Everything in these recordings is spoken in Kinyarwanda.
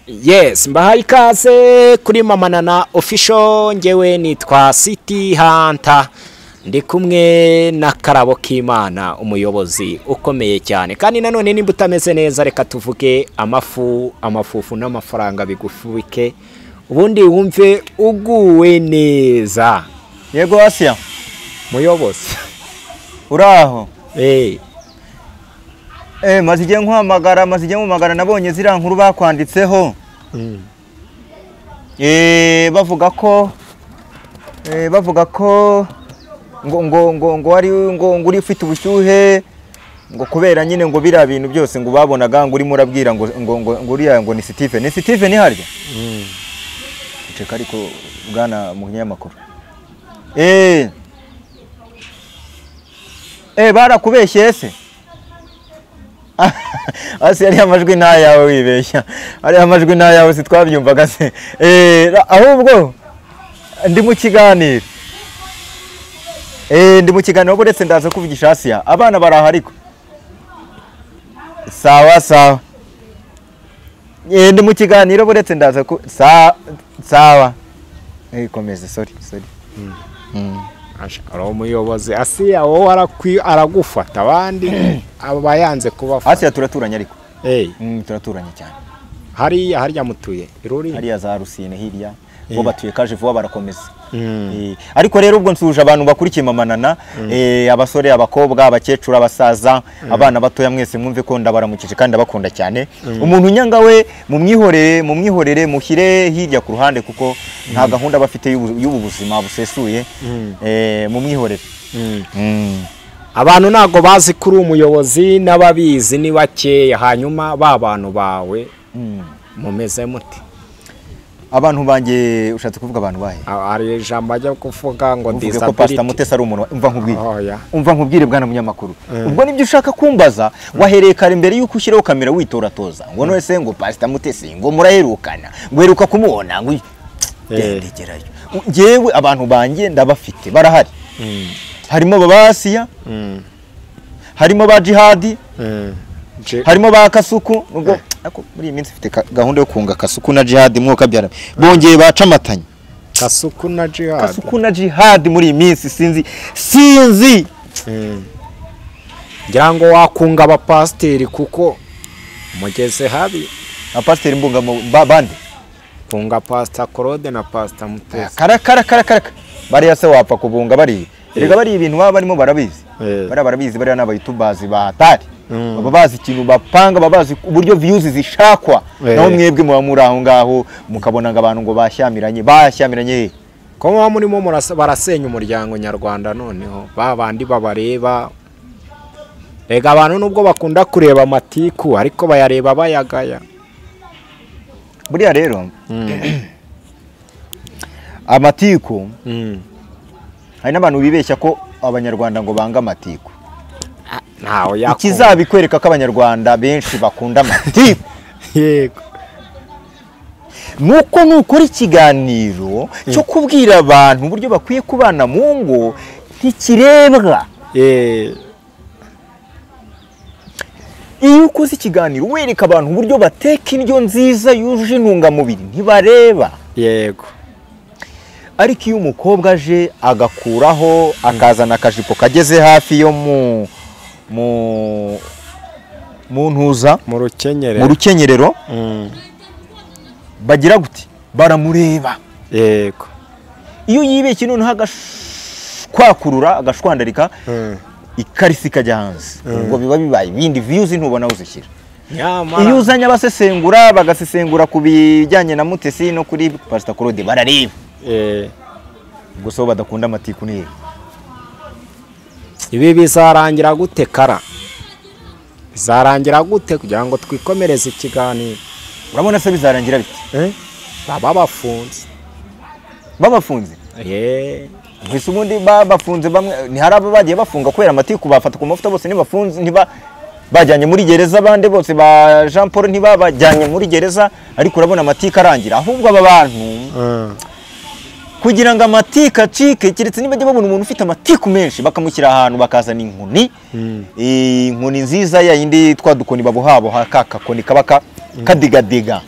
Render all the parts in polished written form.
Yes, mbahaye ikaze kuri Mama Nana Official. Ngewe nitwa City Hunter, ndi kumwe na Karabo K'Imana, umuyobozi ukomeye cyane. Kandi nanone nimba utameze neza, reka tuvuge amafu, amafufu n'amafaranga bigufubike, ubundi wumve uguwe neza. Yego Asia. Muyobozi. Uraho. Eh. Maze igihe nkuhamagara, maze igihe nkumagara, nabonye ziriya nkuru bakwanditseho. Bavuga ko bavuga ko ngo ngo ngo ngo wari ngo ngo uri ufite ubushyuhe, ngo kubera nyine ngo biriya bintu byose ngo babonaga ngo urimo urabwira ngo ngo ngo ngo uriya ngo ni Steven, ni Steven harya. Ceka ariko bwana munyamakuru. Barakubeshye se? Asi ari amajwi ntayawe wibeshya. Ari amajwi ntayawe si twabyumvaga se. Ahubwo ndi mu kiganiro. Ndi mu kiganiro buretse ndaza kuvugisha Asia. Abana baraha ariko. Sawa sawa. Ndi mu kiganiro buretse ndaza ku sawa. Komeze, sorry sorry. Ari umuyobozi Asia, wowe aragufata abandi aba yanze kubafata. Asia turaturanye ariko. Turaturanye cyane. Hariya harya mutuye iruri? Hariya za Rusine hirya. Bo batuye kaje vuba barakomeza. Ariko rero ubwo nsuje abantu bakurikiye Mama Nana, abasore, abakobwa, abakecuru, abasaza, abana batoya, mwese mwumve ko ndabaramukije kandi ndabakunda cyane. Umuntu nyanga we mumwihorere, mumwihorere, mushyire hirya ku ruhande kuko nta gahunda bafite y'ubu buzima busesuye. Mumwihorere. Abantu ntago bazi kuri umuyobozi n'ababizi ni bakeya. Hanyuma ba bantu bawe mumeze muti? Abantu banjye ushatse kuvuga abantu bahe? Ari ijambo ajya kuvuga ngo disability. Ko Pastor Mutesi ari umuntu umva nkubwire. Umva nkubwire bwana munyamakuru. Ubwo nibyo ushaka kumbaza, wahereye kare mbere yuko ushyiraho kamera witoratoza. Ngo none se ngo Pastor Mutesi ngo muraherukana, ngo heruka kumubona ngo gendegerayo. Ngewe abantu banjye ndabafite barahari. Harimo baba Asia, harimo ba Jihadi, harimo ba Kasuku. Nubwo ariko muri iyi minsi mfite gahunda yo kunga Kasuku na Jihadi mwoka byara. Bongeye bacamatanye. Kasuku na Jihadi. Kasuku na Jihadi muri iyi minsi sinzi sinzi. Ngira ngo wakunga abapasteri kuko mugeze habi. Abapasteri mbunga bande. Kunga Pastor Claude na Pastor Mutesi. Kara kara kara kara. Bariya se wapfa kubunga bari. Erega bari ibintu baba barimo barabizi. Bari barabizi, bari n'aba YouTubers batari. Baba bazi ikintu bapanga, baba bazi uburyo views zishakwa. Naho mwebwe muba muri aho ngaho mukabona ngo abantu ngo bashyamiranye, bashyamiranye. Ko muba murimo barasenya umuryango nyarwanda noneho babandi babareba. Rega abantu nubwo bakunda kureba amatiku ariko bayareba bayagaya. Buriya rero amatiku hari n'abantu bibeshya ko abanyarwanda ngo banga amatiku. Ntawe yakunda. Ikizabikwereka ko abanyarwanda benshi bakunda amatiku. Yego. Nuko nukora ikiganiro cyo kubwira abantu uburyo bakwiye kubana mu ngo ntikirebwa. Iyo ukoze ikiganiro wereka abantu uburyo bateka indyo nziza yujuje intungamubiri ntibareba. Yego. Ariko iyo umukobwa aje agakuraho akazana akajipo kageze hafi yo mu ntuza mu rukenyerero, mu rukenyerero bagira guti baramureba. Yego. Iyo yibeshye noneho agashwakurura agashwandarika ikarisi kajya hanze, ubwo biba bibaye ibindi views ntubona uzishyira. Iyo uzanye abasesengura bagasesengura ku bijyanye na Mutesi no kuri Pastor Claude barareba. Gusa badakunda amatiku ni ibi bizarangira gute kara? Bizarangira gute kugira ngo twikomereze ikiganiro? Urabona se bizarangira bite? Baba bafunze. Babafunze? Mwese ubundi babafunze bamwe ni hari bagiye bafunga kubera amatiku bafata ku mafuta bose nibafunze ntiba bajyanye muri gereza, abandi bose ba Jean Paul ntibabajyanye muri gereza, ariko urabona amatiku arangira. Ahubwo aba bantu kugira ngo amatiku acike, keretse niba babona umuntu ufite amatiku menshi bakamushyira ahantu bakazana inkoni, inkoni nziza ya yindi twadukoni babuhabo hakaka koni kabaka Kadigadiga.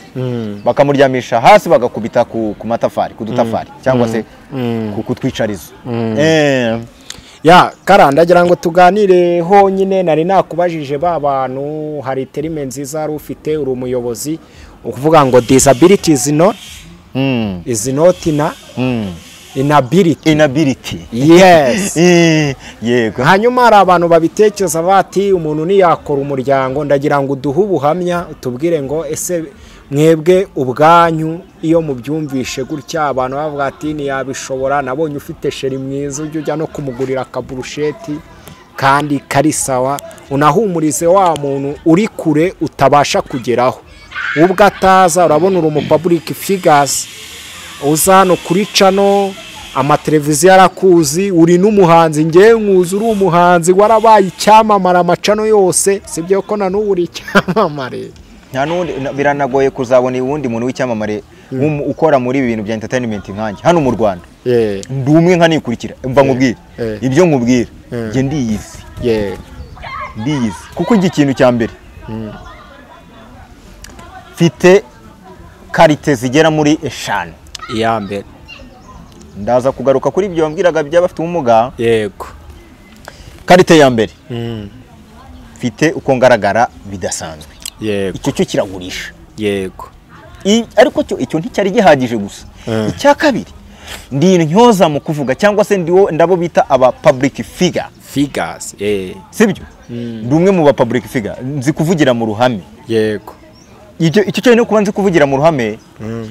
Bakamuryamisha hasi bagakubita ku matafari, ku dutafari cyangwa se ku kutwicarizo. Ya Kara, ndagira ngo tuganire honyine. Nari nakubajije ba bantu, hari terime nziza ari ufite, uri umuyobozi, ukuvuga ngo disability is not is not ina inability. Inability. Yes. Yego. Hanyuma hari abantu babitekereza bati umuntu ntiyakora umuryango. Ndagira ngo uduhe ubuhamya, utubwire ngo ese mwebwe ubwanyu iyo mubyumvishe gutya abantu bavuga ati ntiyabishobora, nabonye ufite chéri mwiza ujya ujya no kumugurira akaburusheti kandi kari sawa, unahumurize wa muntu uri kure utabasha kugeraho ubwo ataza. Urabona uri umu public figures, uza hano kuri channel, amateleviziyo arakuzi, uri n'umuhanzi, ngewe nkuzi uri umuhanzi warabaye icyamamare ama channel yose, sibyo ko na n'ubu uri icyamamare? Nta n'undi, biranagoye kuzabona uwundi muntu w'icyamamare ukora muri ibi bintu bya entertainment nkanjye hano mu Rwanda. Ndi umwe nkanikurikira. Mva nkubwire, ibyo nkubwira, njye ndiyizi. Ndiyizi kuko iki kintu cya mbere mfite qualité zigera muri 5. Iya mbere. Ndaza kugaruka kuri ibyo wambwiraga by'abafite ubumuga. Yego. Qualité ya mbere, mfite uko ngaragara bidasanzwe. Icyo cyo kiragurisha. Ariko cyo icyo nticyari gihagije gusa. Icya kabiri, ndi intyoza mu kuvuga, cyangwa se ndiwo ndabo bita aba public figure. Figures. Sibyo? Ndi umwe mu ba public figure, nzi kuvugira mu ruhame. Icyo cyo no kuba nzi kuvugira mu ruhame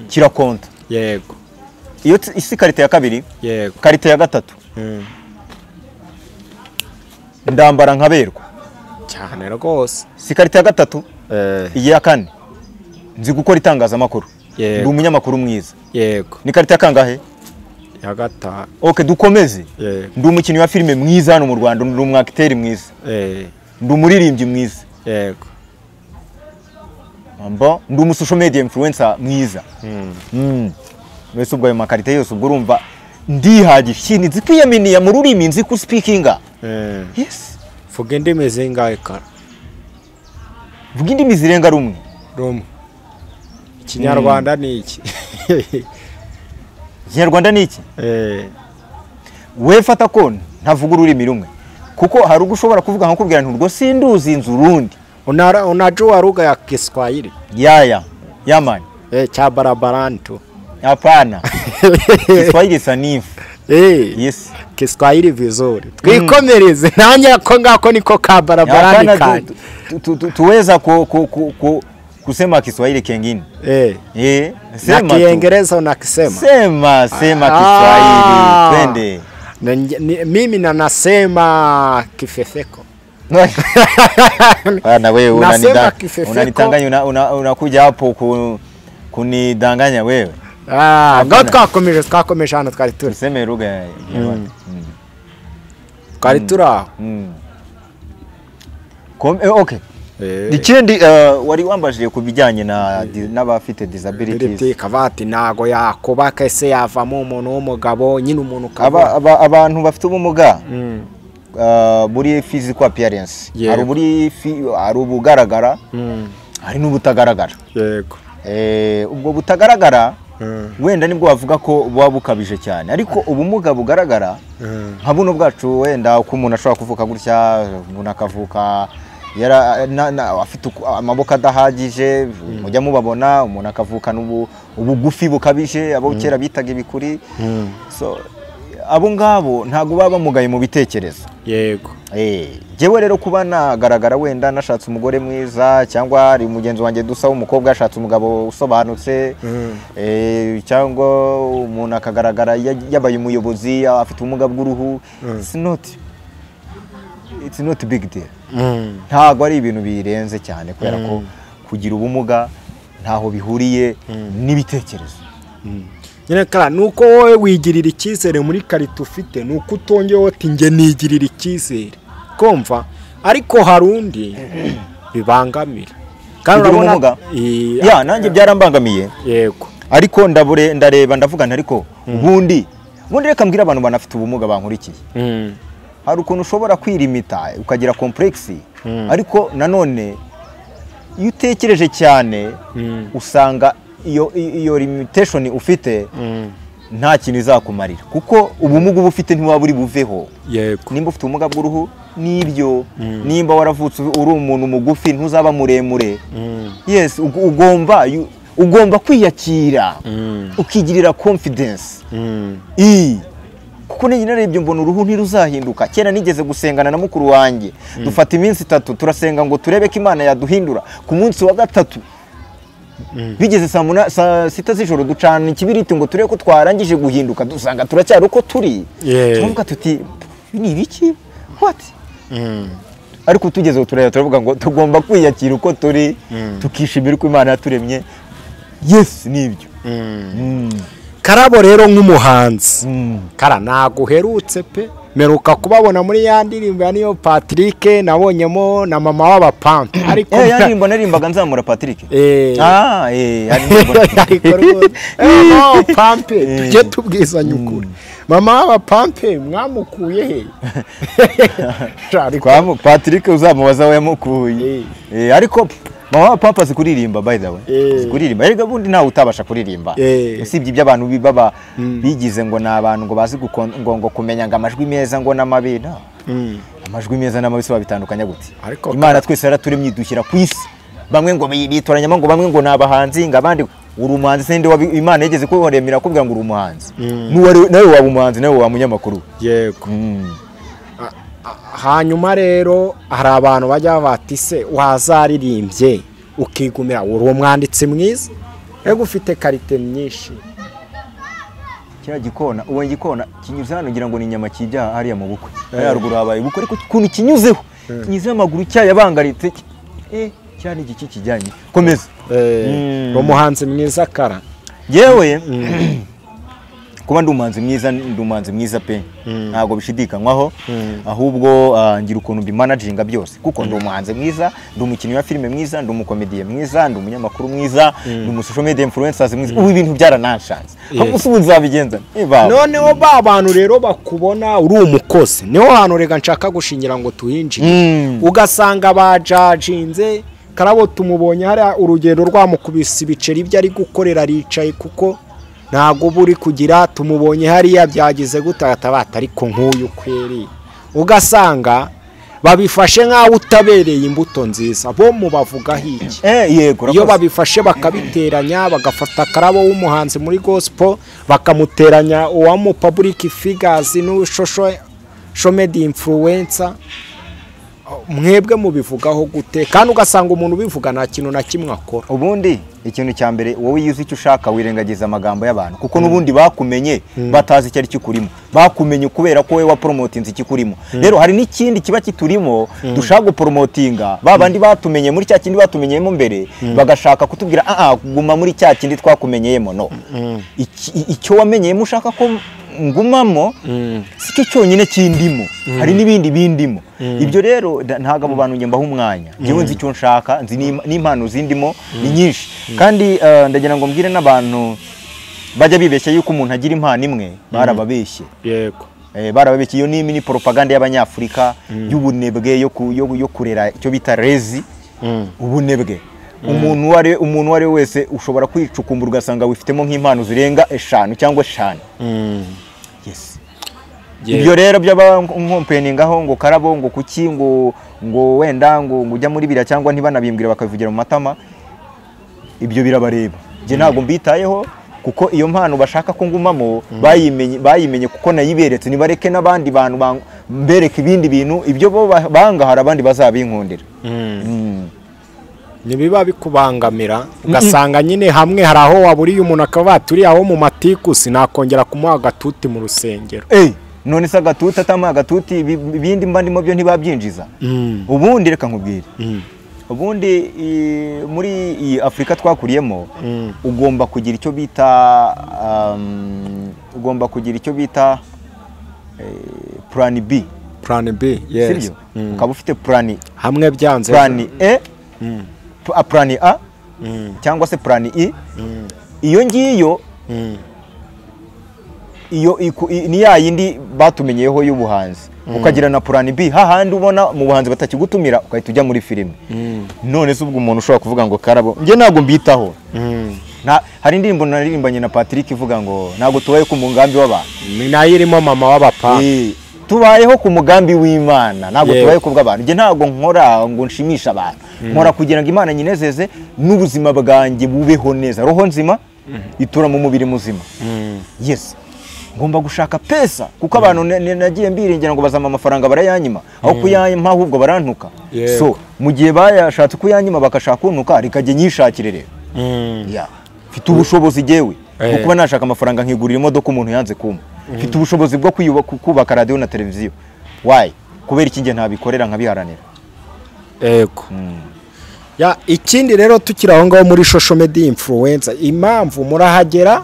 kirakonta. Iyo isi qualité ya kabiri. Qualité ya gatatu, ndambara nkaberwa. Cyane rwose. Si qualité ya gatatu? Iya kane, nzi gukora itangazamakuru. Ndi umunyamakuru mwiza. Ni qualité ya kangahe? Ya gatanu. Okay, dukomeze. Ndi umukinnyi wa filime mwiza hano mu Rwanda, ndi umwakiteri mwiza. Ndi umuririmbyi mwiza. Mbo ndi umu social media influencer mwiza. Wese ubwo ayo ma qualité yose ubwo urumva ndihagije. Ikindi, nzi kwiyaminiya mu rurimi, nzi ku speakinga. Yes. Vuga indimi zingahe, Kara? Vuga indimi zirenga rumwe. Rumwe. Ikinyarwanda ni iki? Ikinyarwanda ni iki? We fata ko ntavuga ururimi rumwe, kuko hari ubwo ushobora kuvuga nkakubwira nti urwo sinduzi inzu urundi. Unajua lugha ya Kiswahili? Yaya yamani. Cha barabarani tu. Hapana, Kiswahili sanifu. Yes. Kiswahili vizuri. Twikomereze nanjye ko ngako niko ka barabarani Hapana, kandi. Tuweza kusema Kiswahili kengine. Na Sema tu. Kiingereza unakisema? Sema, sema Kiswahili. Twende. Mimi na nasema kifefeko. Na wewe Nasema kifefeko. Unanitanganya, unakuja hapo kunidanganya wewe. Ah, ngaho twakomeje hano twari turi. Tuseme lugha ya Kinyarwanda. Twari turi aho. Okay. Ikindi, wari wambajije ku bijyanye n'abafite disabilities. Disability, kavati ntago yakubaka, ese yavamo umuntu w'umugabo nyine, umuntu ukaba Abantu bafite ubumuga muri physical appearance, hari ubugaragara, hari n'ubutagaragara. Ubwo butagaragara wenda nibwo bavuga ko buba bukabije cyane, ariko ubumuga bugaragara nka buno bwacu, wenda uko umuntu ashobora kuvuka gutya, umuntu akavuka afite amaboko adahagije, mujya mubabona, umuntu akavukana ubugufi bukabije, abo kera bitaga ibikuri. So abo ngabo ntabwo baba bamugaye mu bitekerezo. Jyewe rero kuba nagaragara wenda nashatse umugore mwiza, cyangwa hari mugenzi wanjye dusa w'umukobwa yashatse umugabo usobanutse, cyangwa umuntu akagaragara yabaye umuyobozi afite ubumuga bw'uruhu, it's not big deal. Ntabwo ari ibintu birenze cyane, kubera ko kugira ubumuga ntaho bihuriye n'ibitekerezo. Nyine Kara, nuko wowe wigirira icyizere muri qualité ufite, nuko utongeyeho uti njye nigirira icyizere kumva, ariko hari undi bibangamira. Kandi Kugira urabona ubumuga? Ya, nanjye byarambangamiye. Ariko ndabure ndareba ndavuga nti ariko ubundi reka mbwire abantu banafite ubumuga bankurikiye, hari ukuntu ushobora kwirimita ukagira complexe, ariko nanone Iyo utekereje cyane usanga iyo limitation ufite nta kintu izakumarira, kuko ubumuga uba ufite ntiwaba uri buveho. Yego. Nimba ufite ubumuga bw'uruhu nibyo, nimba waravutse uri umuntu mugufi ntuzaba muremure. Yes, ugomba kwiyakira, ukigirira confidence. Kuko narebye mbona uruhu ntiruzahinduka. Kera nigeze gusengana na mukuru wanjye, dufata iminsi 3 turasenga ngo turebe ko Imana yaduhindura. Ku munsi wa 3 bigeze saa 6 z'ijoro ducana ikibiriti ngo turebe ko twarangije guhinduka, dusanga turacyari uko turi. Turavuga tuti ni ibiki, what? Ariko tugeze turaya turavuga ngo tugomba kwiyakira uko turi, tukishimira uko Imana yaturemye. Yes, nibyo. Karabo rero nk'umuhanzi, Kara naguherutse pe, meruka kubabona muri ya ndirimbo ya niyo Patrick, nabonyemo na mama w'abapampe. Ariko ya ndirimbo narimbaga nzamura Patrick. Ariko mama w'abapampe tujye tubwizanya ukuri, mama w'abapampe mwamukuye he? Kwa Patrick uzamubaza we yamukuye. Ariko mama papa azi kuririmba, by the way. Azi kuririmba. Erega bundi ntawe utabasha kuririmba. Usibye ibyo abantu baba bigize ngo na abantu ngo bazi ngo kumenya ngo amajwi meza ngo n'amabi. No. Amajwi meza n'amabi se babitandukanya gute? Imana twese yaraturemye idushyira ku isi. Bamwe ngo bitoranyamo ngo bamwe ngo nabahanzi, ngo abandi uri umuhanzi. Sende Imana yigeze kuhoremera kubwira ngo uri umuhanzi. Nawe waba umuhanzi, nawe waba umunyamakuru. Yego. Hanyuma rero hari abantu bajya bati se wazaririmbye ukigumira, uri umwanditsi mwiza, ego ufite karite nyinshi. Kira gikona, uwo gikona kinyuze hano ngira ngo ni inyama kijya hariya mu bukwe. Hariya ruguru habaye ubukwe, ariko kuntu kinyuzeho kinyuze amaguru cyayabangaritse. Cyane igiki kijyanye. Komeza. Umuhanzi mwiza Kara. Yewe kuba ndi umuhanzi mwiza, ndi umuhanzi mwiza pe, ntabwo bishidikanywaho. Ahubwo ngira ukuntu mbimanaginga byose, kuko ndi umuhanzi mwiza, ndi umukinnyi wa filime mwiza, ndi umukomediye mwiza, ndi umunyamakuru mwiza, ndi umu social media influencers mwiza. Ubu ibintu byarananshanze, ahubwo ubu nzabigenza. Noneho ba bantu rero bakubona uri umukozi, niho hantu rega nshaka gushingira ngo tuhinjire. Ugasanga bajajinze Karabo tumubonye hari urugendo rwamukubise ibiceri ibyo ari gukorera aricaye, kuko ntago buri kugira tumubonye hariya byagize gutata bata, ariko nk'uyu kweri ugasanga babifashe nkaho utabereye imbuto nziza. Bo mubavugaho iki? Yego, iyo babifashe bakabiteranya, bagafata Karabo w'umuhanzi muri gospel bakamuteranya uwa mu public figures n'ushosho media influencer, mwebwe mubivugaho gute? Kandi ugasanga umuntu ubivuga nta kintu na kimwe akora. Ubundi ikintu cya mbere, wowe yuzi icyo ushaka wirengagiza amagambo y'abantu, kuko n'ubundi bakumenye batazi icyo ari cyo kurimo. Bakumenye kubera ko wowe wa promotinze ikikurimo. Rero hari n'ikindi kiba kiturimo dushaka gupromotinga, babandi batumenye muri cya kindi batumenyeyemo mbere, bagashaka kutubwira guma muri cya kindi twakumenyeyemo. No, icyo wamenyeyemo ushaka ko ngumamo sicyo cyonyine kindimo, hari n'ibindi bindimo. Ibyo rero ntago abo bantu ngembaho umwanya. Ngewe nzi icyo nshaka, nzi n'impano zindimo ni nyinshi. Kandi ndagira ngo mbwire n'abantu bajya bibeshya yuko umuntu agira impano imwe, barababeshye. Yego. Barababeshye. Iyo ni mini propaganda y'abanyafurika y'ubunebwe, yo kurera icyo bita rezi, ubunebwe. Umuntu wari wese ushobora kwicukumbura ugasanga wifitemo nk'impano zirenga 5 cyangwa 5. Yes. Ibyo rero byaba nkompeningaho ngo Karabo ngo kuki ngo wenda ngo ujya muri bira cyangwa ntibanabimbwira bakabivugira mu matama, ibyo birabareba. Nge ntago mbitayeho, kuko iyo mpano bashaka ko ngumamo bayimenye kuko nayiberetse. Nibareke n'abandi bantu mbereke ibindi bintu, ibyo bo banga hari abandi bazabinkundira. Nibiba bikubangamira ugasanga nyine hamwe hari aho waburiye umuntu akaba baturi aho mu matiku, sinakongera kumuha agatuti mu rusengero. None se agatuti atamuha agatuti, ibindi mba ndimo byo ntibabyinjiza. Ubundi reka nkubwire, ubundi muri iyi Afurika twakuriyemo ugomba kugira icyo bita plan B. Plan B, yes. Ukaba ufite plan hamwe byanze plan E, plan A cyangwa se plan I. Iyo ngiyo iyo ni ya yindi batumenyeho y'ubuhanzi. Ukagira na plan B, hahandi ubona mu buhanzi batakigutumira ukahita ujya muri filime. None se ubwo umuntu ushobora kuvuga ngo Karabo, njye ntabwo mbitaho. Hari indirimbo naririmbanye na Patrick ivuga ngo ntabwo tubaye ku mugambi w'abantu. Nayo irimo mama w'abapa. Tubayeho ku mugambi w'Imana, ntabwo tubaye ku bw'abantu. Njye ntabwo nkora ngo nshimishe abantu, nkora kugira ngo Imana nyinezeze n'ubuzima bwanjye bubeho neza. Roho nzima itura mu mubiri muzima. Yes, ngomba gushaka pesa kuko abantu nagiye mbiringira ngo bazama amafaranga barayanyima, aho kuyanyima ahubwo barantuka. So mu gihe bayashatse kuyanyima bakashaka kuntuka, rikajye nyishakire rero. Mfite ubushobozi jewe kuko nashaka amafaranga nkigurira imodoka umuntu yanze kumpa. Mfite ubushobozi bwo kubaka radio na televiziyo. Why? Kubera iki nge ntabikorera nkabiharanira? Yego. Ya ikindi rero tukiri aho ngaho muri social media influencer, impamvu murahagera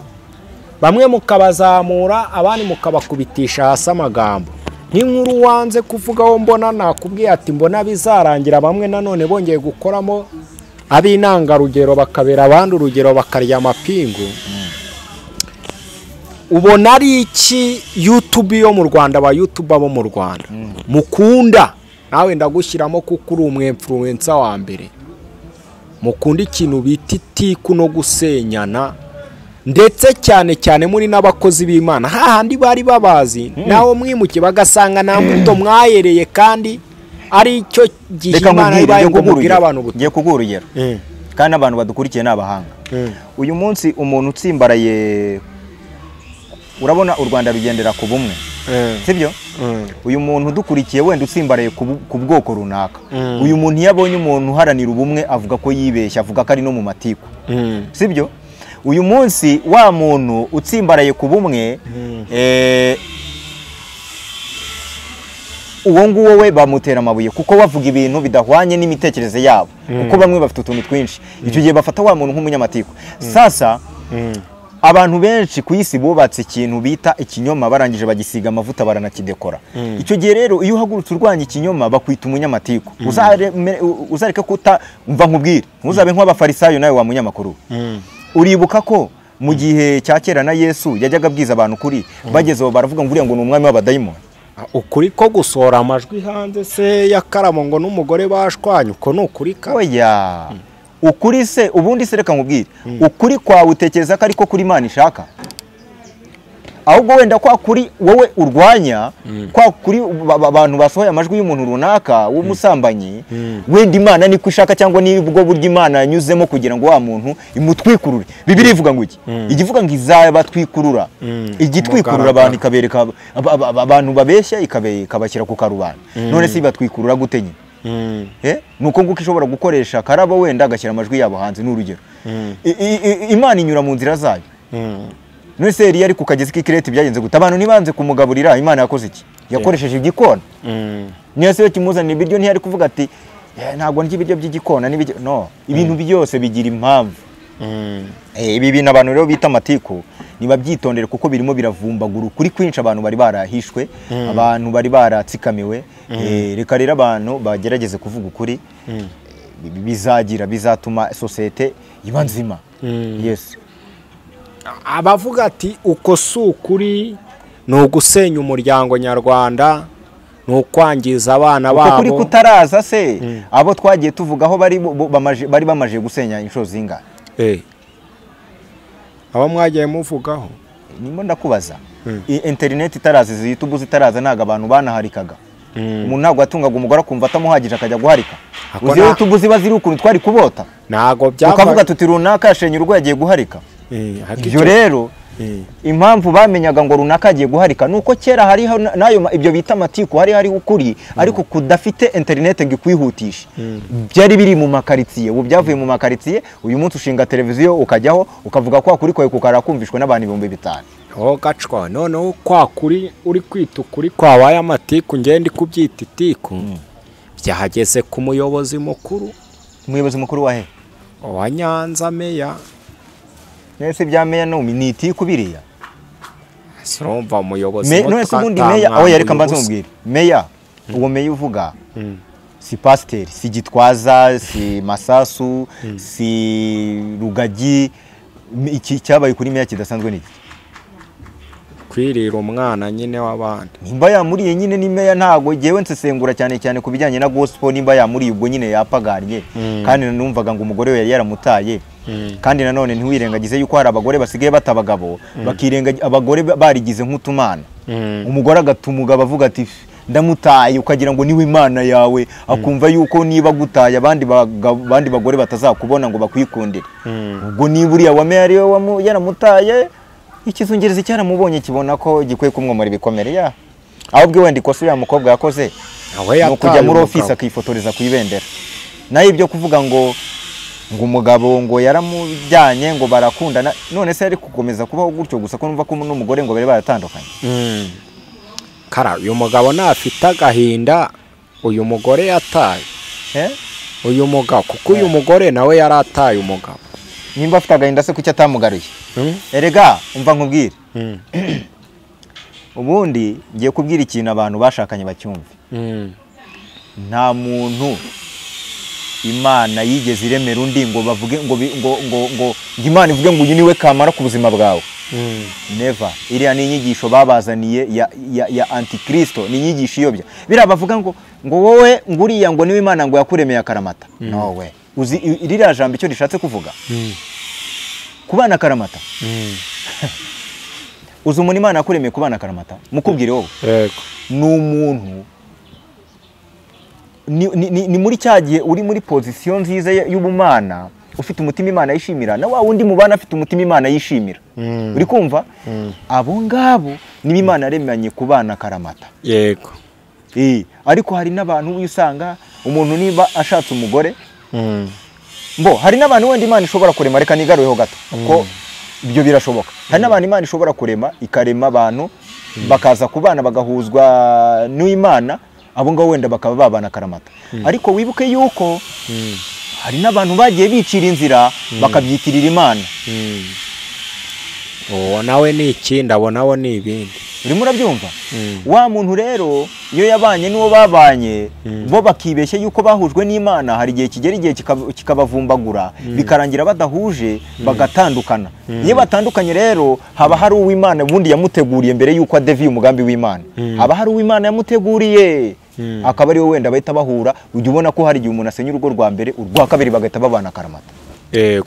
bamwe mukabazamura abandi mukabakubitisha hasi amagambo. Nk'inkuru wanze kuvugaho mbona nakubwiye ati mbona bizarangira bamwe nanone bongeye gukoramo ab'intangarugero bakabera abandi urugero bakarya amapingu. Ubona ari iki YouTube yo mu Rwanda, ba YouTuber bo mu Rwanda mukunda, nawe ndagushyiramo kuko uri umu influencer wa mbere, mukunda ikintu bita itiku no gusenyana, ndetse cyane cyane muri n'abakozi b'Imana hahandi bari babazi nawo mwimuke bagasanga nta mbuto mwayereye kandi ari cyo gihe Imana ibaye ngo mubwire abantu buto. Ngiye kuguha urugero kandi abantu badukurikiye n'abahanga. Uyu munsi umuntu utsimbaraye, urabona u Rwanda rugendera ku bumwe, sibyo? Uyu muntu udukurikiye wenda utsimbaraye ku bwoko runaka, uyu muntu iyo abonye umuntu uharanira ubumwe avuga ko yibeshya, avuga ko ari no mu matiku, sibyo? Uyu munsi wa muntu utsimbaraye ku bumwe, uwo nguwo we bamutera amabuye kuko bavuga ibintu bidahwanye n'imitekerereze yabo, kuko bamwe bafite utuntu twinshi. Icyo gihe bafata wa muntu nk'umunyamatiku. Sasa abantu benshi ku isi bubatse ikintu bita ikinyoma, barangije bagisiga amavuta baranakidekora. Icyo gihe rero iyo uhagurutse urwanya ikinyoma bakwita umunyamatiku. Uzareke kuta umva nkubwire, ntuzabe nk'abafarisayo nawe wa munyamakuru. Uribuka ko mu gihe cya kera na Yesu yajyaga abwiza abantu kuri, bageze aho baravuga ngo uriya ngo ni umwami w'abadayimoni. Ukuri ko gusohora amajwi hanze se ya Karamo ngo n'umugore bashwanye, uko ni ukuri ka? Oya. Ukuri se ubundi se reka nkubwire, ukuri kwawe utekereza ko ariko kuri Imana ishaka, ahubwo wenda kwa kuri wowe urwanya, kwa kuri abantu basohoye amajwi y'umuntu runaka w'umusambanyi, wenda Imana niko ishaka cyangwa nibwo buryo Imana yanyuzemo kugira ngo wa muntu imutwikurure. Bibiliya ivuga ngo iki? Igivuga ngo izabatwikurura, igitwikurura abantu ikabereka abantu babeshya ikabashyira ku karubanda. None se ibatwikurura gute nyine? Nuko nguko ishobora gukoresha Karabo wenda agashyira amajwi yabo hanze, n'urugero. Imana inyura mu nzira zayo. None se yari ku kagezi k'Ikirete byagenze gute? Abantu ntibanze kumugaburira, Imana yakoze iki? Yakoresheje igikona. Niyo se kimuzanira ibiryo ntiyari kuvuga ati ntabwo ndya ibiryo by'igikona n'ibiryo. No, ibintu byose bigira impamvu. Ibi bintu abantu rero bita amatiku nibabyitondere kuko birimo biravumbagura ukuri kwinshi abantu bari barahishwe, abantu bari baratsikamiwe. Reka rero abantu bagerageze kuvuga ukuri, bizagira bizatuma societe iba nzima. Yes. Abavuga ati uko si ukuri ni ugusenya umuryango nyarwanda, ni ukwangiza abana babo. Ukuri kutaraza se abo twagiye tuvugaho bari bamaje gusenya inshuro zingahe? Abo mwagiye muvugaho nimo ndakubaza. Internet itaraza, izi YouTube zitaraza, ntago abantu banaharikaga. Umuntu ntabwo atungaga umugore akumva atamuhagije akajya guharika. Uzi YouTube ziba ziri ukuntu twari kubota, ntago byaba ukavuga tuti runaka yashenye urugo yagiye guharika. Ibyo rero impamvu bamenyaga ngo runaka agiye guharika nuko kera hari nayo ibyo bita amatiku, hari ukuri ariko kudafite internet ngo ikwihutishe. Byari biri mu makaritsiye, ubu byavuye mu makaritsiye. Uyu munsi ushinga televiziyo ukajyaho ukavuga kwa kuri kwawe kukarakumvishwa n'abantu 5000. Oh gacwa, noneho kwa kuri uri kwita ukuri kwabaye amatiku, nge ndi kubyita itiku. Byahageze ku muyobozi mukuru. Umuyobozi mukuru wa he? Wa Nyanza, meya. Nese bya meya no ni itiku biriya. Sirumva umuyobozi none se ubundi meya aho yareka mbanze mubwire. Meya uwo meya uvuga si pasiteri, si Gitwaza, si Masasu, si Rugagi. Iki cyabaye kuri meya kidasanzwe ni iki? Kwirira umwana nyine w'abandi. Nimba yamuriye nyine ni meya, ntago ngewe nsesengura cyane cyane ku bijyanye na gospel. Nimba yamuriye ubwo nyine yapaganye, kandi numvaga ngo umugore we yari yaramutaye. Kandi nanone ntiwirengagize yuko hari abagore basigaye batabagabo, bakirenga abagore barigize nk'utumana. Umugore agatumuga bavuga ati ndamutaye, ukagira ngo niwe Imana yawe, akumva yuko niba gutaye abandi bagore batazakubona ngo bakwikundire. Ubwo niba uriya wa meya ariwe yaramutaye, ikizungerezi cyaramubonye kibona ko gikwiye kumwomora ibikomere ya. Ahubwo wenda ikosa uriya mukobwa yakoze ni ukujya muri office akifotoreza ku ibendera. Nayo ibyo kuvuga ngo umugabo ngo yaramujyanye ngo barakundana, none se ari gukomeza kubaho gutyo gusa ko numva ko n'umugore ngo bari baratandukanye. Kara uyu mugabo nafite agahinda uyu mugore yataye. Uyu mugabo kuko uyu mugore nawe yarataye umugabo. Nimba afite agahinda se kuki atamugaruye? Erega umva nkubwire. Ubundi ngiye kubwira ikintu abantu bashakanye bacyumve. Nta muntu Imana yigeze iremera undi ngo bavuge ngo ngo ngo ngo Imana ivuge ngo uyu niwe kamara ku buzima bwawe. Never. Iriya ni inyigisho babazaniye ya antikristo, ni inyigisho iyobya. Biriya bavuga ngo wowe nguriya ngo niwe Imana ngo yakuremeye akaramata. No we. Uzi iriya jambo icyo rishatse kuvuga? Kubana akaramata. Uzi umuntu Imana yakuremeye kubana akaramata? Mukubwire wowe. Yego. Ni umuntu ni muri cya gihe uri muri position nziza y'ubumana, ufite umutima Imana yishimira, na wa wundi mubana afite umutima Imana yishimira. Uri kumva? Abo ngabo niba Imana yaremanye kubana karamata. Yego. Ariko hari n'abantu usanga umuntu niba ashatse umugore, mbo hari n'abantu wenda Imana ishobora kurema, reka nigaruyeho gato ko ibyo birashoboka. Hari n'abantu Imana ishobora kurema, ikarema abantu bakaza kubana bagahuzwa n'Imana, abo ngabo wenda bakaba babana karamata. Ariko wibuke yuko hari n'abantu bagiye bicira inzira bakabyitirira Imana. Uwo nawe ni ikindi, abo nabo ni ibindi. Urimo urabyumva? Wa muntu rero iyo yabanye n'uwo babanye, bo bakibeshye yuko bahujwe n'Imana, hari igihe kigera igihe kikabavumbagura, bikarangira badahuje bagatandukana. Iyo batandukanye rero haba hari uw'Imana ubundi yamuteguriye mbere yuko adeviye umugambi w'Imana. Haba hari uw'Imana yamuteguriye, akaba ari we wenda bahita bahura. Ujya ubona ko hari igihe umuntu asenya urugo rwa mbere, urwa kabiri bagahita babana akaramata.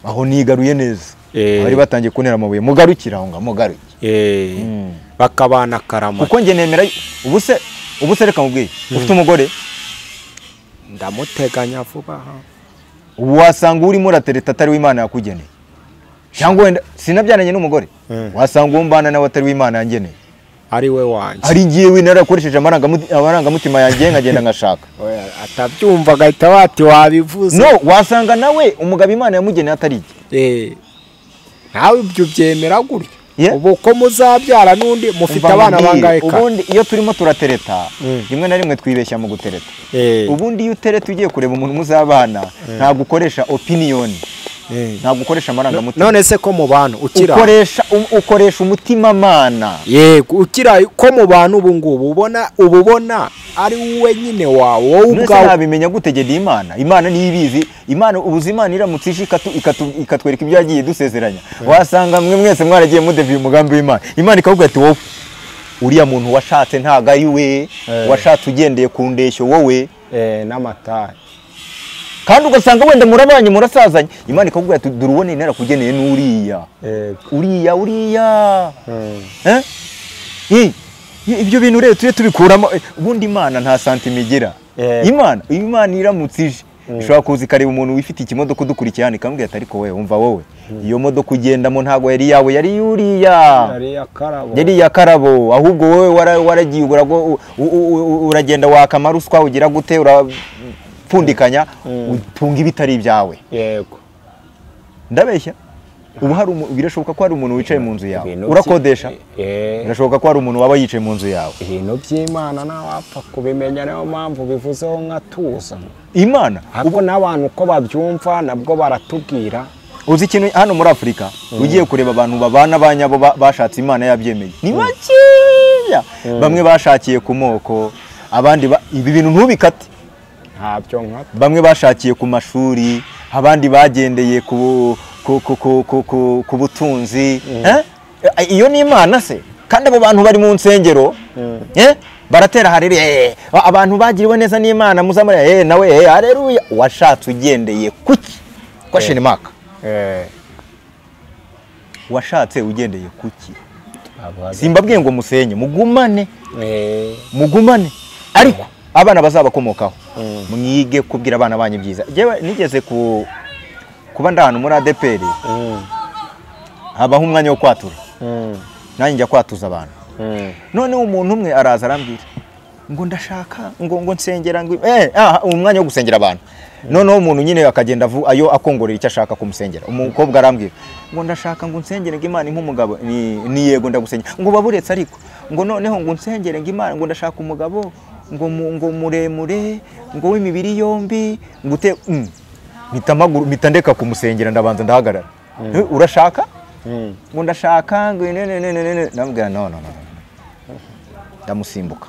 Aho nigaruye neza. Bari batangiye kuntera amabuye, mugarukira aho nga mugaruke. Bakabana karamata. Kuko nge nemera ubuse reka mubwiye, ufite umugore ndamuteganya vuba. Ubu wasanga urimo uratereta atari w'Imana yakugeneye. Cyangwa wenda sinabyananye n'umugore, wasanga uwo mbana nawe atari w'Imana yangeneye. Ari we wanjye. Ari ngiye narakoresheje amarangamutima yanjye nkagenda ngashaka. Atabyumva agahita bati wabivuze. No, wasanga nawe umugabo Imana yamugeneye atari jye. Nawe ibyo byemera gutyo. Ubu ko muzabyara n'undi mufite abana bangahe? Ubundi iyo turimo turatereta rimwe na rimwe twibeshya mu gutereta. Ubundi iyo utereta ugiye kureba umuntu muzabana, ntabwo ukoresha opinion, ntabwo ukoresha amarangamutima. None se ko mu bantu ukira ukoresha umutima mana. Yego, ukira ko mu bantu ubu ngubu ubona ari wowe nyine wawe wowe ubwawe. Nabimenya gutegeda Imana. Imana niyo ibizi. Imana ubuzi Imana iramutse ije ikatwereka ibyo yagiye dusezeranya. Wasanga mwe mwese mwaragiye mudeviye umugambi w'Imana. Imana ikavuga ati wowe uriya muntu washatse ntago ari we, washatse ugendeye ku ndeshyo wowe n'amatari. Kandi ugasanga wenda murabanye murasazanye, Imana ikavuga ati dore ubone narakugeneye n'uriya. Uriya uriya. Ibyo bintu rero tujye tubikuramo. Ubundi Imana nta santime igira. Imana iramutse ije ishobora kuza ikareba umuntu wifite ikimodoka udukurikiye hano ikamubwira ati ariko wowe umva wowe iyo modoka ugendamo ntago yari yawe, yari yuriya, yari iya Karabo, ahubwo wowe waragiye uragenda waka ruswa ugira gute, urapfundikanya utunga ibitari ibyawe. Yego. Ndabeshya? Ubu hari birashoboka ko hari umuntu wicaye mu nzu yawe urakodesha. Birashoboka ko hari umuntu waba yicaye mu nzu yawe. Ibintu by'Imana nawe wapfa kubimenya, niyo mpamvu bivuzeho nka tuza Imana. Ubwo n'abantu uko babyumva nabwo baratubwira. Uzi ikintu hano muri Afurika ugiye kureba abantu babana banyabo bashatse Imana yabyemeye ni bakeya. Bamwe bashakiye ku moko, abandi ibi bintu ntubikate ntabyo nkata. Bamwe bashakiye ku mashuri, abandi bagendeye ku butunzi. Iyo ni Imana se? Kandi abo bantu bari mu nsengero baratera haleluya, abantu bagiriwe neza n'Imana muzamara nawe haleluya. Washatse ugendeye kuki? Question mark. Washatse ugendeye kuki? Simbabwiye ngo musenye, mugumane. Mugumane. Ariko abana bazabakomokaho mwige kubwira abana banyu byiza. Jewe nigeze kuba ndahano muri ADPR, habaho umwanya wo kwatura. Nanjye njya kwatuza abantu. None umuntu umwe araza arambwira ngo ndashaka ngo nsengera ngo umwanya wo gusengera abantu. Noneho umuntu nyine akagenda ayo akongorera icyo ashaka kumusengera. Umukobwa arambwira ngo ndashaka ngo nsengere ngo Imana impe umugabo. Ni yego ndagusengera. Ngo baburetse ariko ngo noneho ngo nsengere ngo Imana ngo ndashaka umugabo ngo muremure ngo w'imibiri yombi ngo ute mpita ndeka kumusengera ndabanza ndahagarara. Urashaka? Ngo ndashaka ngo ne ndamubwira no no no. Ndamusimbuka.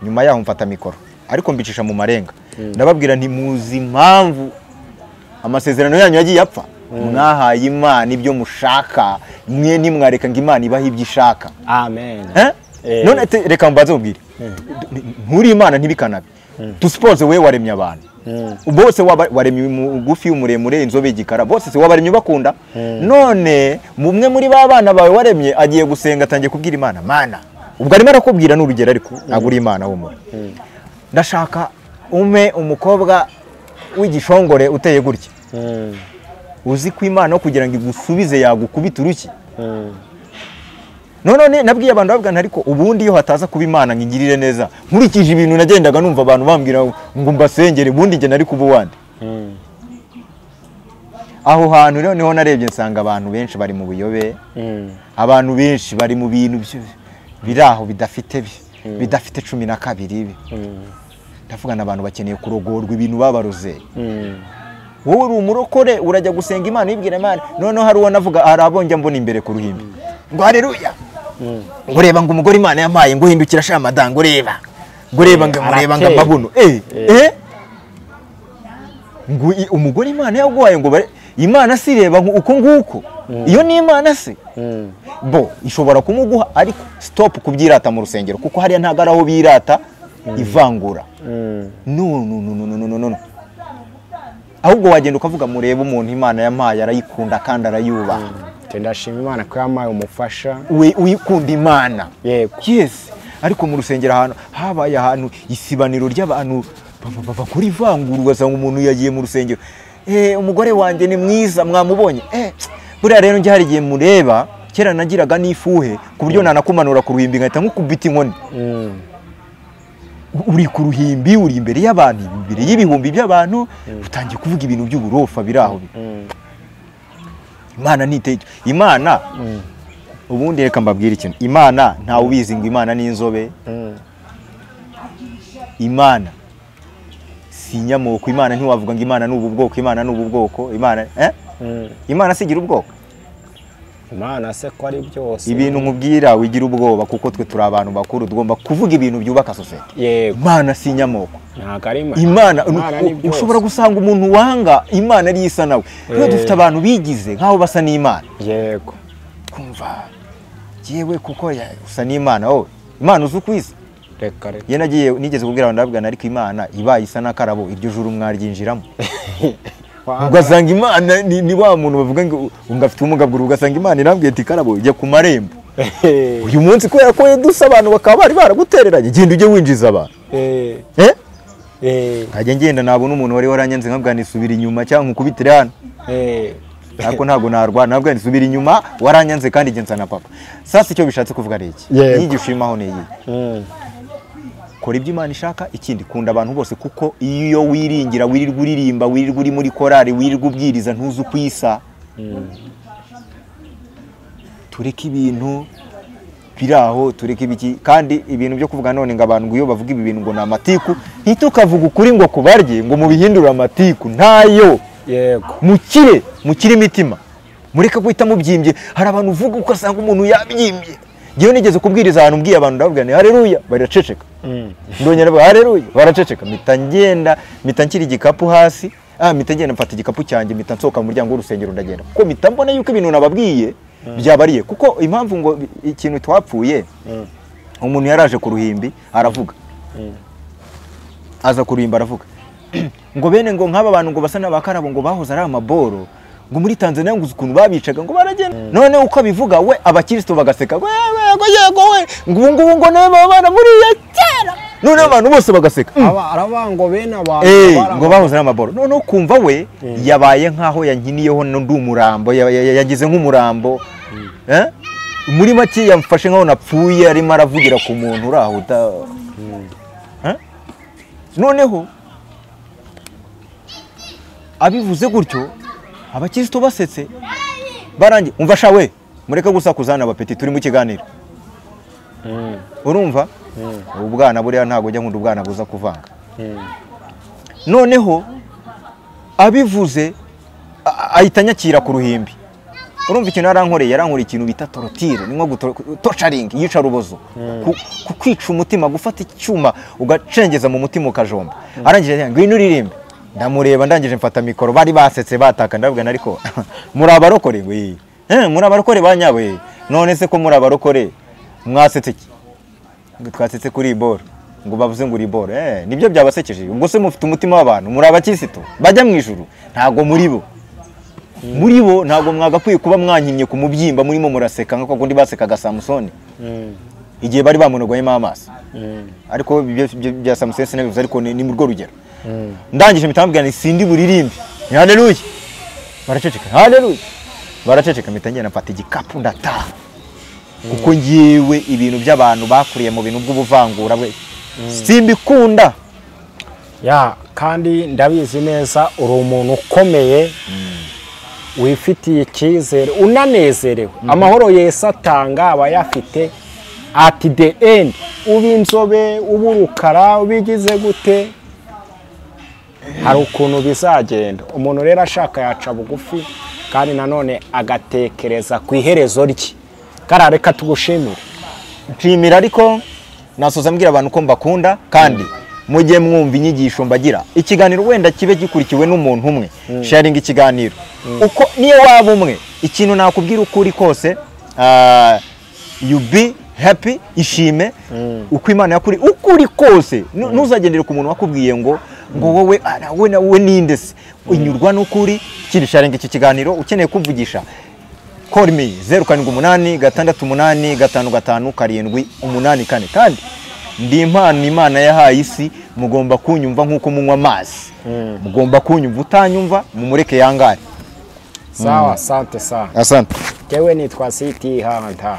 Nyuma yaho mfata mikoro ariko mbicisha mu marenga. Ndababwira nti muzi impamvu amasezerano yanyu yagiye apfa. Mwahaye Imana ibyo mushaka, mwe ntimwareka ngo Imana ibahe ibyo ishaka. Amen. None reka mbaze ubwire. Nturi Imana ntibikanabe. Tusipoze we waremye abantu. Bose waremye umugufi, umuremure, inzobe, igikara, bose se wabaremye bakunda. None mumwe muri ba bana bawe waremye agiye gusenga atangiye kubwira Imana, Mana. Ubwo arimo arakubwira n'urugero ariko ntabwo uri Imana wo muri. Ndashaka ume umukobwa w'igishongore uteye gutya. Uzi ko Imana kugira ngo igusubize yagukubita uruki. None nabwiye abantu babwana ariko ubundi iyo hataza kuba Imana ngigirire neza, nkurikije ibintu nagendaga numva abantu bambwira ngo mbasengere, ubundi nge nari kuba wande. Aho hantu rero niho narebye nsanga abantu benshi bari mu buyobe, abantu benshi bari mu bintu biraho bidafite 12. Ndavuga n'abantu bakeneye kurogorwa ibintu babaroze. Wowe uri umurokore urajya gusenga Imana ibwira Imana. Noneho hari uwo navuga arabonjya mbona imbere ku ruhimbi ngo haleluya, ngo reba ngo umugore Imana yampaye ngo hindukira sha madango, reba ngo reba ngo mureba ngo amabuno ngo umugore Imana yaguhaye ngo Imana sireba uko nguko. Iyo ni Imana se bo ishobora kumuguha, ariko stop kubyirata mu rusengero kuko hariya ntago ari aho birata ivangura. No no no no no no. Ahubwo wagenda ukavuga murebe umuntu Imana yampaye arayikunda kandi arayubaha. Ndashima Imana ko yampaye umufasha we uyikunda Imana. Yego. Yes. Ariko mu rusengero ahantu habaye ahantu isibaniro ry'abantu bakora ivangura, ugasanga umuntu yagiye mu rusengero, umugore wanjye ni mwiza mwamubonye. Buriya rero njye hari igihe mureba kera nagiraga n'ifuhe ku buryo nanakumanura ku ruhimbi nkahita nkukubita inkoni. Uri ku ruhimbi, uri imbere y'abantu, imbere y'ibihumbi by'abantu, utangiye kuvuga ibintu by'uburofa biraho. Imana niteye Imana. Ubundi reka mbabwire ikintu, Imana ntawe ubizi ngo Imana ni inzobe. Imana si nyamoko, Imana ntiwavuga ngo Imana ni ubu bwoko, Imana ni ubu bwoko, Imana Imana sigira ubwoko. Imana se ko ari byose. Ibintu nkubwira wigira ubwoba kuko twe turi abantu bakuru tugomba kuvuga ibintu byubaka society. Yego. Imana si nyamoko. Ntago ari Imana. Imana ushobora gusanga umuntu wanga Imana ari isa nawe. Rero dufite abantu bigize nkaho basa n'Imana. Yego. Kumva jewe kuko usa n'Imana wowe. Imana uzi ukwisa. Reka reka. Ye nagiye nigeze kubwira abantu ndabwira ariko Imana ibaye isa n'akarabo iryo juru mwaryinjiramo. Ugasanga Imana ni wa muntu bavuga ngo ungafite ubumuga bw'uruhu, ugasanga Imana irambwiye ati karabo jya ku marembo. Uyu munsi kubera ko dusa abantu bakaba bari baragutereranye, genda ujye winjiza abantu. Nkajya ngenda nabona umuntu wari waranyanze nkabwa nisubira inyuma cyangwa nkukubitire hano. Ariko ntago narwana, nabwa nisubira inyuma waranyanze kandi genza na papa. Sasa icyo bishatse kuvuga ari iki? Inyigisho imaho ni iyi. Kora ibyo Imana ishaka, ikindi kunda abantu bose kuko iyo wiringira wirirwa uririmba, wirirwa uri muri korari, wirirwa ubwiriza ntuzi ukwisa. Tureke ibintu biraho, tureke ibiki, kandi ibintu byo kuvuga none ngo abantu iyo bavuga ibi bintu ngo ni amatiku, ntitukavuga ukuri ngo kubarye ngo mubihindure amatiku, ntayo. Yego. Mukire imitima. Mureke guhita mubyimbye. Hari abantu uvuga ugasanga umuntu yabyimbye. Ngewe nigeze kubwiriza ahantu mbwiye abantu ndababwira nti haleluya, baraceceka. Ndongera ndavuga haleluya, baraceceka. Mpita ngenda, mpita nshyira igikapu hasi, mpita ngenda mfata igikapu cyanjye, mpita nsohoka mu muryango w'urusengero ndagenda. Kuko mpita mbona yuko ibintu nababwiye Byabariye kuko impamvu ngo ikintu twapfuye, umuntu yaraje ku ruhimbi aravuga, aza ku ruhimbi aravuga ngo bene ngo nk'aba bantu ngo basa n'abakarabo ngo bahoze ari amaboro ngo muri Tanzania ngo ukuntu babicaga ngo baragenda. None uko abivuga we abakristo bagaseka ngo yego yego we ngo ubu ngubu ngo nawe babana muri ya kera. None abantu bose bagaseka arabango bene abantu ngo bahoze ari amaboro. None ukumva we yabaye nkaho yankiniyeho n'undi umurambo, yagize nk'umurambo. Muri make yamfashe nkaho napfuye, arimo aravugira ku muntu urahuta. Noneho abivuze gutyo abakristo basetse barangi umva sha we mureke gusakuzana abapeti turi mu kiganiro. Urumva ubwana buriya ntago njya nkunda ubwana buza kuvanga. Noneho abivuze ahita nyakira ku ruhimbi. Urumva ikintu yarankoreye, yarankoreye ikintu bita torotire, ni nko torturing, yica rubozo, kukwica umutima, gufata icyuma ugacengeza mu mutima ukajomba. Arangije ngwino uririmbe, ndamureba ndangije mfata mikoro, bari basetse bataka, ndavuga ariko muri abarokore ngo muri abarokore banyawe, none se ko muri abarokore mwasetse iki? Ngo twasetse kuri iboro, ngo bavuze ngo uri iboro. Nibyo byabasekeje. Ubwo se mufite umutima w'abantu, muri abakristo bajya mu ijuru, ntago muri bo. Muri bo ntago mwagakwiye kuba mwankimye ku mubyimba murimo muraseka nko kundi basekaga Samusoni igihe bari bamunogoyemo amaso. Ariko bya Samusoni sinabivuze, ariko ni mu rwo rugero. Ndangije mitambwira ni sindi buririmbe. Haleluya. Baraceceka. Haleluya. Baraceceka mitangena mfata igikapu ndataha. Kuko ngiyewe ibintu by'abantu bakuriye mu bintu bw'ubuvangura bwe simbikunda. Ya kandi ndabizi neza uri umuntu ukomeye wifitiye icyizere unanezerewe. Amahoro Yesu atanga aba yafite at the end. Uba inzobe, uba urukara, ubigize gute, hari ukuntu bizagenda. Umuntu rero ashaka yaca bugufi kandi nanone agatekereza ku iherezo rye. Karareka tugushimire. Nshimira ariko nasoza mbwira abantu ko mbakunda, kandi mujye mwumva inyigisho mbagira. Ikiganiro wenda kibe gikurikiwe n'umuntu umwe, sharing ikiganiro uko niyo waba umwe, ikintu nakubwira ukuri kose, you be happy, ishime uko Imana yakuri ukuri kose. Ntuzagendere ku muntu wakubwiye ngo ngo wowe wowe ninde se, unyurwa n'ukuri. Kiri sharing iki kiganiro, ukeneye kumvugisha call me 078 688 55 7 8 4. Kandi ndi impano Imana yahaye isi, mugomba kunyumva nkuko munywa amazi. Mugomba kunyumva, utanyumva mumureke yangare. Sawa, asante sana. Asante. Jewe nitwa City Hunter.